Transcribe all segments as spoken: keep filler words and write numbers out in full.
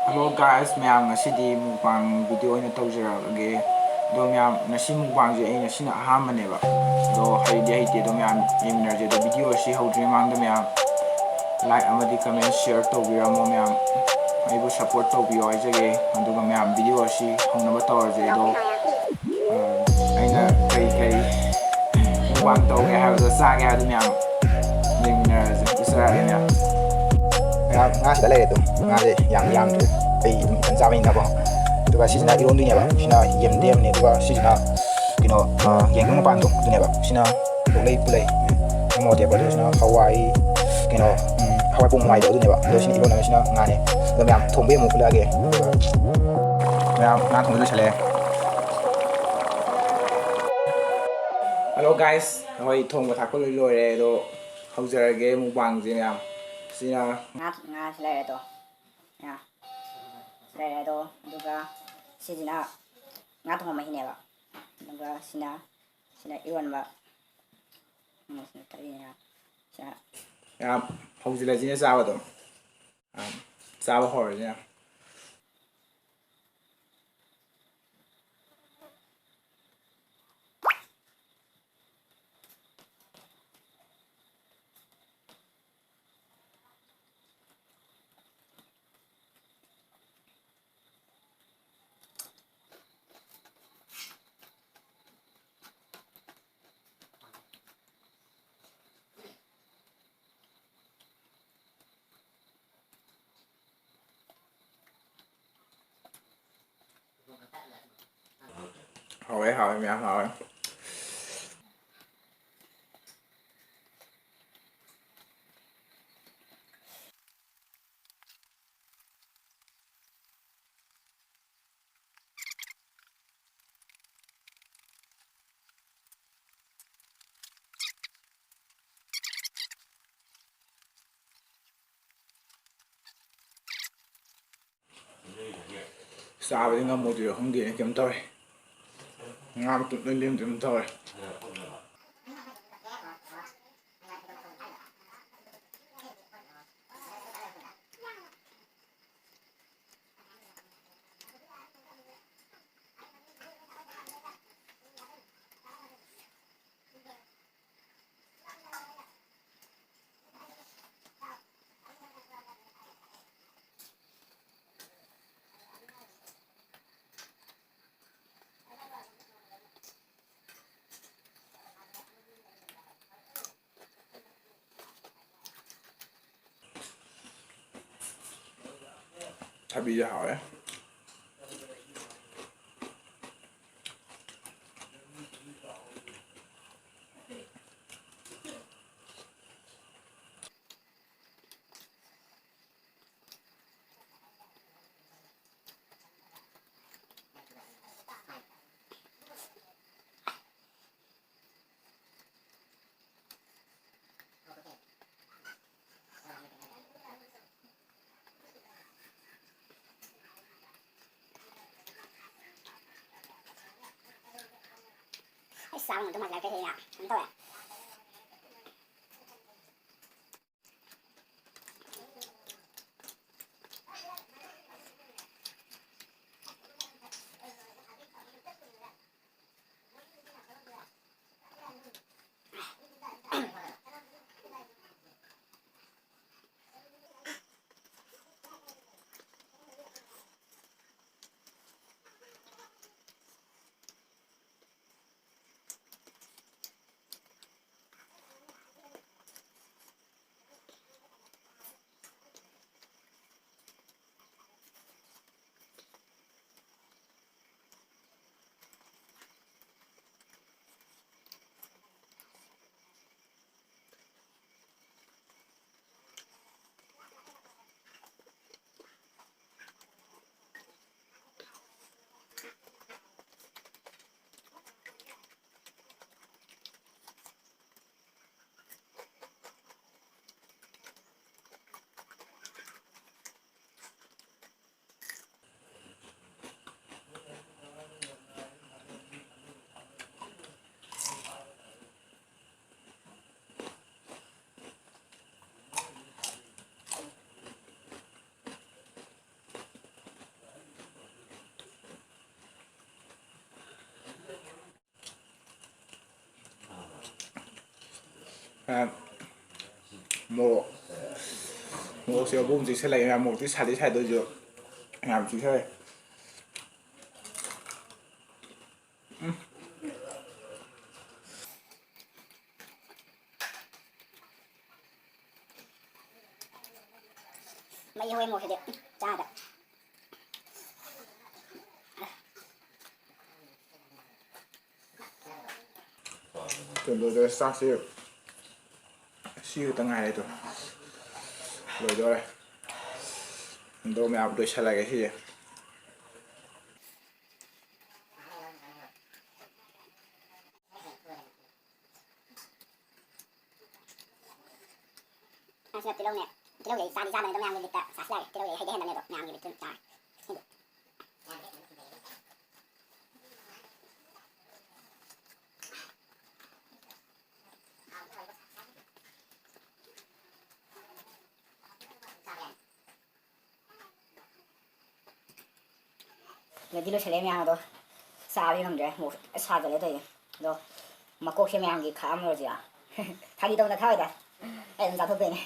Hello guys, ꯃꯌꯥꯝ, ꯉꯁꯤꯗꯤ mukbang video ꯑꯣꯏꯅ ꯇꯧꯖꯔꯛꯑꯒꯦ꯫ ꯑꯗꯣ ꯃꯌꯥꯝ, ꯉꯁꯤ mukbangꯁꯦ ꯑꯩ ꯉꯁꯤꯅ ꯑꯍꯥꯟꯕꯅꯦꯕ꯫ ꯑꯗꯣ ꯍꯩꯗꯤ ꯍꯩꯇꯦ, ꯑꯗꯣ ꯃꯌꯥꯝ ꯌꯦꯡꯃꯤꯟꯅꯔꯁꯦ꯫ ꯑꯗꯣ video ꯑꯁꯤ ꯍꯧꯗ꯭ꯔꯤ ꯃꯃꯥꯡꯗ ꯃꯌꯥꯝ like ꯑꯃꯗꯤ comment share ꯇꯧꯕꯤꯔꯝꯃꯣ ꯃꯌꯥꯝ꯫ ꯑꯩꯕꯨ support ꯇꯧꯕꯤꯌꯣ ꯍꯥꯏꯖꯒꯦ꯫ ꯑꯗꯨꯒ ꯃꯌꯥꯝ video ꯑꯁꯤ ꯍꯧꯅꯕ ꯇꯧꯔꯁꯦ꯫ ꯑꯗꯣ ꯑꯩꯅ ꯀꯔꯤ ꯀꯔꯤ mukbang ꯇꯧꯒꯦ ꯍꯥꯏꯕꯗꯣ, ꯆꯥꯒꯦ ꯍꯥꯏꯕꯗꯣ ꯃꯌꯥꯝ ꯌꯦꯡꯃꯤꯟꯅꯔꯁꯦ꯫ ꯎꯠꯆꯔꯛꯑꯒꯦ ꯃꯌꯥꯝ꯫ ꯃꯌꯥꯝ, ꯉꯥ ꯁꯤꯗ ꯂꯩꯔꯦ ꯑꯗꯨꯝ꯫ ꯉꯥꯁꯦ ꯌꯥꯝ ꯌꯥꯝꯗ꯭ꯔꯦ, ꯑꯩ ꯑꯗꯨꯝ ꯏꯊꯟ ꯆꯥꯕꯅꯤꯅꯀꯣ꯫ ꯑꯗꯨꯒ ꯁꯤꯁꯤꯅ ꯏꯔꯣꯟꯗꯣꯏꯅꯦꯕ꯫ ꯁꯤꯅ ꯌꯦꯟꯗꯦꯝꯅꯦ, ꯑꯗꯨꯒ ꯁꯤꯁꯤꯅ ꯀꯩꯅꯣ, ꯑ, ꯌꯦꯟꯒꯨꯝ ꯃꯄꯥꯟꯗꯣ ꯑꯗꯨꯅꯦꯕ꯫ ꯁꯤꯅ ꯄꯨꯂꯩ ꯄꯨꯂꯩ, ꯃꯣꯔꯣꯛ ꯑꯇꯦꯛꯄ꯫ ꯑꯗꯨꯁꯤꯅ ꯍꯋꯥꯏ, ꯀꯩꯅꯣ, ꯎꯝ, ꯍꯋꯥꯏ ꯄꯣꯡ ꯍꯋꯥꯏꯗꯣ ꯑꯗꯨꯅꯦꯕ꯫ ꯑꯗꯣ ꯁꯤꯅ ꯏꯔꯣꯟꯅꯕꯁꯤꯅ ꯉꯥꯅꯦ꯫ ꯑꯗꯣ ꯃꯌꯥꯝ, ꯊꯣꯡꯕꯩ ꯑꯃꯨꯛ ꯎꯠꯂꯛꯑꯒꯦ꯫ ꯑꯗꯨꯒ ꯃꯌꯥꯝ, ꯉꯥ ꯊꯣꯡꯕ ꯂꯣꯏꯁꯜꯂꯦ꯫ Hello guys, ꯑꯩꯈꯣꯏ ꯊꯣꯡꯕ ꯊꯥꯛꯄ ꯂꯣꯏ ꯂꯣꯏꯔꯦ꯫ ꯑꯗꯣ ꯍꯧꯖꯔꯒꯦ mukbangꯁꯦ ꯃꯌꯥꯝ꯫ ꯁꯤꯅ ꯉꯥ, ꯉꯥꯁꯤ ꯂꯩꯔꯦ ꯑꯗꯣ꯫ ꯉꯥ ꯂꯩꯔꯦ ꯑꯗꯣ꯫ ꯑꯗꯨꯒ ꯁꯤꯁꯤꯅ ꯉꯥ ꯊꯣꯡꯕ ꯃꯍꯤꯅꯦꯕ꯫ ꯑꯗꯨꯒ ꯁꯤꯅ, ꯁꯤꯅ ꯏꯔꯣꯟꯕ꯫ ꯎꯝ, ꯁꯤꯅ ꯊꯕꯤꯅꯦ꯫ ꯁꯤꯅ ꯌꯥꯝ ꯍꯧꯖꯤꯜꯂꯁꯤꯅꯦ ꯆꯥꯕꯗꯣ꯫ ꯆꯥꯕ ꯍꯧꯔꯁꯦ꯫ ꯍꯥꯎꯋꯦ, ꯍꯥꯎꯋꯦ, ꯃꯌꯥꯝ ꯍꯥꯎꯋꯦ꯫ ꯆꯥꯕꯗꯤ ꯉꯝꯃꯣꯏꯗꯣꯏꯔꯣ ꯈꯪꯗꯦꯅꯦ꯫ ꯀꯩꯝ ꯇꯧꯔꯦ꯫ ꯉꯥ ꯃꯇꯨꯝ ꯂꯣꯏ ꯂꯦꯝꯗꯣꯏ ꯑꯗꯨꯝ ꯇꯧꯔꯦ꯫ ꯊꯕꯤꯁꯦ ꯍꯥꯎꯋꯦ꯫ ꯑꯩ ꯆꯥꯕ ꯉꯝꯗꯧ ꯃꯥꯟꯁꯤꯜꯂꯛꯇ꯭ꯔꯦ ꯁꯤꯗꯤ ꯌꯥꯝ ꯀꯩꯅꯣ ꯇꯧꯋꯦ꯫ ꯑ, ꯃꯣꯔꯣꯛ, ꯃꯣꯔꯣꯛꯁꯦ ꯑꯕꯨꯝ ꯆꯤꯛꯁꯜꯂꯛꯑꯦ꯫ ꯃꯌꯥꯝ ꯃꯣꯔꯣꯛꯇꯤ ꯁꯥꯗꯤ ꯁꯥꯏ, ꯑꯗꯨ ꯑꯣꯏꯁꯨ ꯌꯥꯝ ꯆꯤꯛꯁꯜꯂꯦ꯫ ꯎꯝ꯫ ꯃꯩ ꯍꯧꯋꯦ ꯃꯣꯔꯣꯛꯁꯤꯗꯤ꯫ ꯎꯝ, ꯆꯥꯗ꯫ ꯂꯣꯏꯗꯣꯔꯦ ꯆꯥꯛꯁꯦ꯫ ꯁꯤ ꯈꯛꯇ ꯉꯥꯏꯔꯦ ꯑꯗꯣ꯫ ꯂꯣꯏꯗꯣꯔꯦ꯫ ꯑꯗꯣ ꯃꯌꯥꯝ ꯂꯣꯏꯁꯜꯂꯒꯦ ꯁꯤꯁꯦ꯫ ꯑꯁꯤꯅ ꯇꯤꯜꯍꯧꯅꯦ꯫ ꯇꯤꯜꯍꯧꯗꯤ ꯑꯩ ꯆꯥꯗꯤ ꯆꯥꯗꯕꯅꯦ ꯑꯗꯣ ꯃꯌꯥꯝꯒꯤ ꯕꯤꯠꯇ ꯆꯥꯁꯤꯜꯂꯒꯦ꯫ ꯇꯤꯜꯍꯧꯗꯤ ꯑꯩ ꯍꯩꯗꯤ ꯍꯩꯅꯕꯅꯦ ꯑꯗꯣ ꯃꯌꯥꯝꯒꯤ ꯕꯤꯠꯇ ꯑꯗꯨꯝ ꯆꯥꯔꯦ꯫ ꯁꯤꯗꯤ꯫ ꯂꯣꯏꯗꯤ ꯂꯣꯏꯁꯤꯜꯂꯛꯑꯦ ꯃꯌꯥꯝ ꯑꯗꯣ ꯆꯥꯕꯗꯤ ꯉꯝꯗ꯭ꯔꯦ꯫ ꯃꯣꯔꯣꯛ ꯐꯖꯅ ꯁꯥꯖꯜꯂꯦ ꯇꯧꯔꯤꯁꯦ꯫ ꯑꯗꯣ ꯃꯀꯣꯛꯁꯦ ꯃꯌꯥꯝꯒꯤ ꯈꯥꯛꯑꯝꯃꯔꯣꯏꯁꯤꯔꯥ? ꯐꯥꯒꯤ ꯇꯧꯅ ꯊꯥꯛꯑꯣꯏꯗ꯫ ꯑꯩ ꯑꯗꯨꯝ ꯆꯥꯊꯣꯛꯇꯣꯏꯅꯦ꯫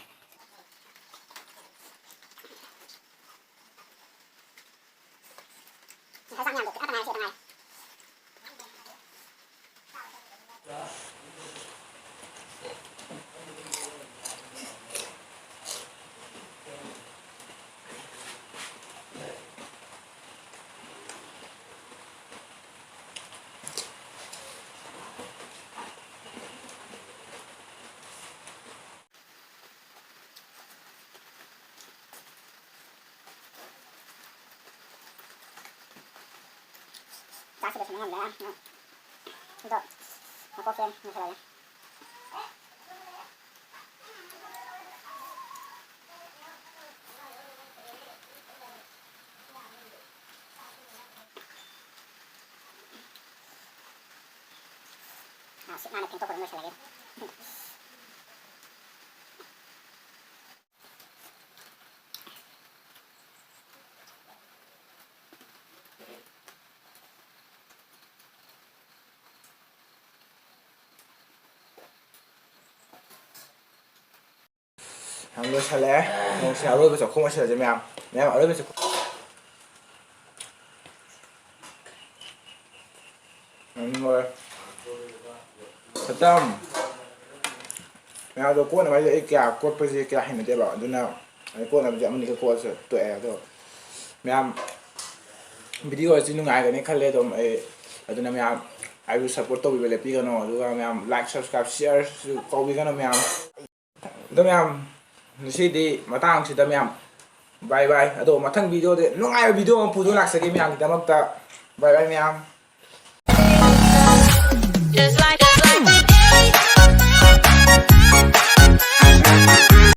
ꯉꯁꯥꯏ ꯆꯥꯛ ꯃꯌꯥꯝꯗꯣ ꯈꯤꯇꯪ ꯉꯥꯏꯔꯦ, ꯁꯤ ꯈꯛꯇ ꯉꯥꯏꯔꯦ꯫ ꯆꯥꯛꯁꯤ ꯂꯣꯏꯁꯤꯟꯕ ꯉꯝꯗ꯭ꯔꯦ꯫ ꯑꯗꯣ ꯃꯀꯣꯛꯁꯦ ꯂꯣꯏꯁꯤꯜꯂꯒꯦ꯫ ꯑꯥ, ꯁꯤꯠ ꯅꯥꯟꯅ ꯐꯦꯡꯗꯣꯛꯄ ꯑꯗꯨꯝ ꯂꯣꯏꯁꯤꯜꯂꯒꯦ꯫ ꯌꯥꯝ ꯂꯣꯏꯁꯜꯂꯛꯑꯦ꯫ ꯅꯣꯡꯁꯦ ꯑꯔꯣꯏꯕ ꯆꯥꯛꯈꯨꯝ ꯑꯣꯏꯁꯜꯂꯁꯦ ꯃꯌꯥꯝ꯫ ꯃꯌꯥꯝ ꯑꯔꯣꯏꯕ ꯆꯥꯛꯈꯨꯝ꯫ ꯎꯝ, ꯂꯣꯏꯔꯦ꯫ ꯈꯇꯝ꯫ ꯃꯌꯥꯝꯗꯣ ꯀꯣꯠꯅꯕ ꯍꯥꯏꯁꯦ ꯑꯩ ꯀꯌꯥ ꯀꯣꯠꯄꯁꯦ ꯀꯌꯥ ꯍꯩꯅꯗꯦꯕ꯫ ꯑꯗꯨꯅ ꯑꯩ ꯀꯣꯠꯅꯕꯁꯦ ꯑꯃꯅꯤꯈꯛ ꯀꯣꯠꯂꯁꯨ ꯇꯣꯛꯑꯦ꯫ ꯑꯗꯣ ꯃꯌꯥꯝ ꯚꯤꯗꯤꯑꯣ ꯑꯁꯤ ꯅꯨꯡꯉꯥꯏꯒꯅꯤ ꯈꯜꯂꯦ꯫ ꯑꯗꯨꯝ ꯑꯩ, ꯑꯗꯨꯅ ꯃꯌꯥꯝ ꯑꯩꯕꯨ support ꯇꯧꯕꯤꯕ ꯂꯦꯞꯄꯤꯒꯅꯨ꯫ ꯑꯗꯨꯒ ꯃꯌꯥꯝ like, subscribe, share ꯁꯨ ꯇꯧꯕꯤꯒꯅꯨ ꯃꯌꯥꯝ꯫ ꯑꯗꯣ ꯃꯌꯥꯝ, ꯉꯁꯤꯗꯤ ꯃꯇꯥꯡꯁꯤꯗ ꯃꯌꯥꯝ, bye bye꯫ ꯑꯗꯣ ꯃꯊꯪ video ꯗ ꯅꯨꯡꯉꯥꯏꯕ video ꯑꯃ ꯄꯨꯗꯨꯅ ꯂꯥꯛꯆꯒꯦ ꯃꯌꯥꯝꯒꯤꯗꯃꯛꯇ꯫ Bye bye ꯃꯌꯥꯝ꯫